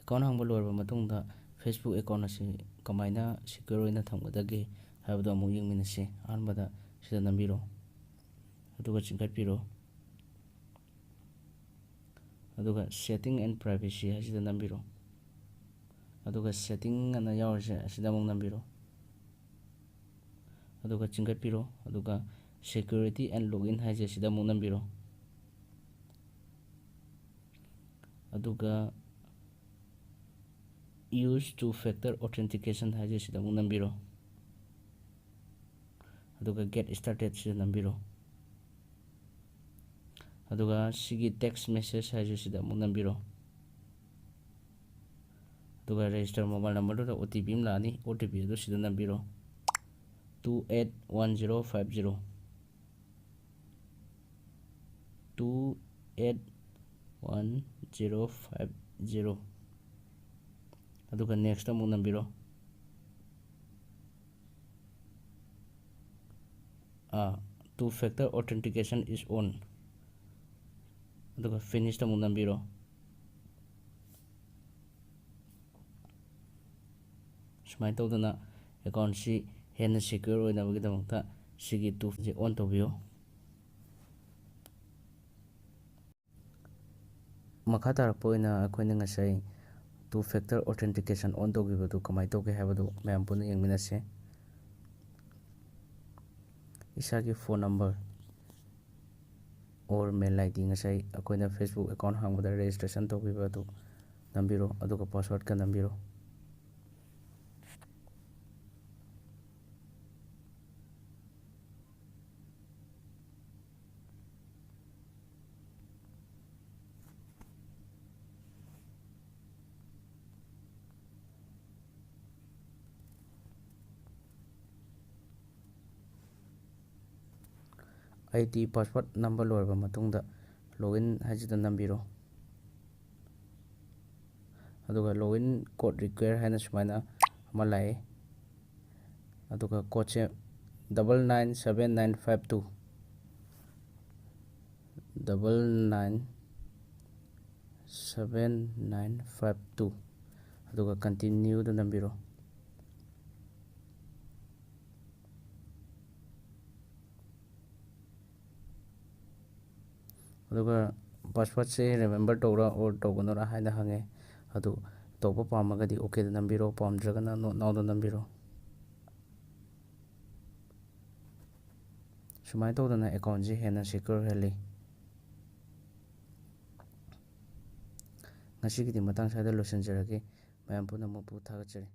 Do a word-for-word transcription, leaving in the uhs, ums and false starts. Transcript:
Account ꯍꯥꯡꯕ ꯂꯣꯏꯔꯕ ꯃꯇꯨꯡꯗ, Facebook ꯑꯦꯀꯥꯎꯟ ꯑꯁꯤ ꯀꯃꯥꯏꯅ ꯁꯦꯀ꯭ꯌꯣꯔ ꯑꯣꯏꯅ ꯊꯝꯒꯗꯒꯦ ꯍꯥꯏꯕꯗꯣ ꯑꯃꯨꯛ ꯌꯦꯡꯃꯤꯟꯅꯁꯤ꯫ ꯑꯍꯥꯟꯕꯗ ꯁꯤꯗ ꯅꯝꯕꯤꯔꯣ, ꯑꯗꯨꯒ ꯆꯤꯡꯈꯠꯄꯤꯔꯣ, ꯑꯗꯨꯒ Setting and Privacy ꯍꯥꯏꯁꯤꯗ ꯅꯝꯕꯤꯔꯣ, ꯑꯗꯨꯒ Setting ꯑꯅ ꯌꯥꯎꯔꯤꯁꯦ ꯑꯁꯤꯗ ꯑꯃꯨꯛ ꯅꯝꯕꯤꯔꯣ, ꯑꯗꯨꯒ ꯆꯤꯡꯈꯠꯄꯤꯔꯣ, ꯑꯗꯨꯒ Security and Login ꯍꯥꯏꯁꯦ ꯁꯤꯗ ꯑꯃꯨꯛ ꯅꯝꯕꯤꯔꯣ, ꯑꯗꯨꯒ Use Two Factor Authentication ꯍꯥꯏꯁꯦ ꯁꯤꯗ ꯑꯃꯨꯛ ꯅꯝꯕꯤꯔꯣ, ꯑꯗꯨꯒ Get Started ꯁꯤꯗ ꯅꯝꯕꯤꯔꯣ, ꯑꯗꯨꯒ ꯁꯤꯒꯤ Text Message ꯍꯥꯏꯁꯦ ꯁꯤꯗ ꯑꯃꯨꯛ ꯅꯝꯕꯤꯔꯣ, ꯑꯗꯨꯒ Register Mobile Number ꯗꯨꯗ O T P ꯑꯃ ꯂꯥꯛꯑꯅꯤ, O T P ꯑꯗꯨ ꯁꯤꯗ ꯅꯝꯕꯤꯔꯣ, two eight one zero five zero, two eight one zero five zero, ꯑꯗꯨꯒ Next ꯑꯃꯨꯛ ꯅꯝꯕꯤꯔꯣ꯫ ꯑꯥ, Two Factor Authentication is on, ꯑꯗꯨꯒ Finish ꯑꯃꯨꯛ ꯅꯝꯕꯤꯔꯣ꯫ ꯁꯨꯃꯥꯏꯅ ꯇꯧꯗꯅ ꯑꯦꯀꯥꯎꯟꯁꯤ ꯍꯦꯟꯅ ꯁꯦꯀ꯭ꯌꯣꯔ ꯑꯣꯏꯅꯕꯒꯤꯗꯃꯛꯇ ꯁꯤꯒꯤ Two Factor ꯁꯤ on ꯇꯧꯕꯤꯌꯨ꯫ ꯃꯈꯥ ꯇꯥꯔꯛꯄ ꯑꯣꯏꯅ ꯑꯩꯈꯣꯏꯅ ꯉꯁꯥꯏ Two Factor Authentication on ꯇꯧꯈꯤꯕꯗꯨ ꯀꯃꯥꯏꯅ ꯇꯧꯒꯦ ꯍꯥꯏꯕꯗꯨ ꯃꯌꯥꯝ ꯄꯨꯟꯅ ꯌꯦꯡꯃꯤꯟꯅꯁꯦ꯫ ꯏꯁꯥꯒꯤ phone number or mail I D, ꯉꯁꯥꯏ ꯑꯩꯈꯣꯏꯅ Facebook ꯑꯦꯀꯥꯎꯟ ꯍꯥꯡꯕꯗ registration ꯇꯧꯈꯤꯕ ꯑꯗꯨ ꯅꯝꯕꯤꯔꯣ, ꯑꯗꯨꯒ password ꯀ ꯅꯝꯕꯤꯔꯣ꯫ I D password ꯅꯝꯕ ꯂꯣꯏꯔꯕ ꯃꯇꯨꯡꯗ, Login ꯍꯥꯏꯁꯤꯗ ꯅꯝꯕꯤꯔꯣ꯫ ꯑꯗꯨꯒ Login Code Require ꯍꯥꯏꯅ ꯁꯨꯃꯥꯏꯅ ꯑꯃ ꯂꯥꯛꯑꯦ꯫ ꯑꯗꯨꯒ code ꯁꯦ double nine seven nine five two, double nine seven nine five two, ꯑꯗꯨꯒ continueꯗ ꯅꯝꯕꯤꯔꯣ꯫ ꯑꯗꯨꯒ passwordꯁꯦ remember ꯇꯧꯔ or ꯇꯧꯒꯅꯨꯔꯥ ꯍꯥꯏꯅ ꯍꯪꯉꯦ꯫ ꯑꯗꯨ ꯇꯧꯕ ꯄꯥꯝꯃꯒꯗꯤ okꯗ ꯅꯝꯕꯤꯔꯣ, ꯄꯥꯝꯗ꯭ꯔꯒꯅ not nowꯗ ꯅꯝꯕꯤꯔꯣ꯫ ꯁꯨꯃꯥꯏꯅ ꯇꯧꯗꯅ accountꯁꯦ ꯍꯦꯟꯅ secure ꯑꯣꯏꯍꯜꯂꯤ꯫ ꯉꯁꯤꯒꯤꯗꯤ ꯃꯇꯥꯡ ꯁ꯭ꯋꯥꯏꯗ ꯂꯣꯏꯁꯤꯟꯖꯔꯒꯦ꯫ ꯃꯌꯥꯝ ꯄꯨꯝꯅꯃꯛꯄꯨ ꯊꯥꯒꯠꯆꯔꯤ꯫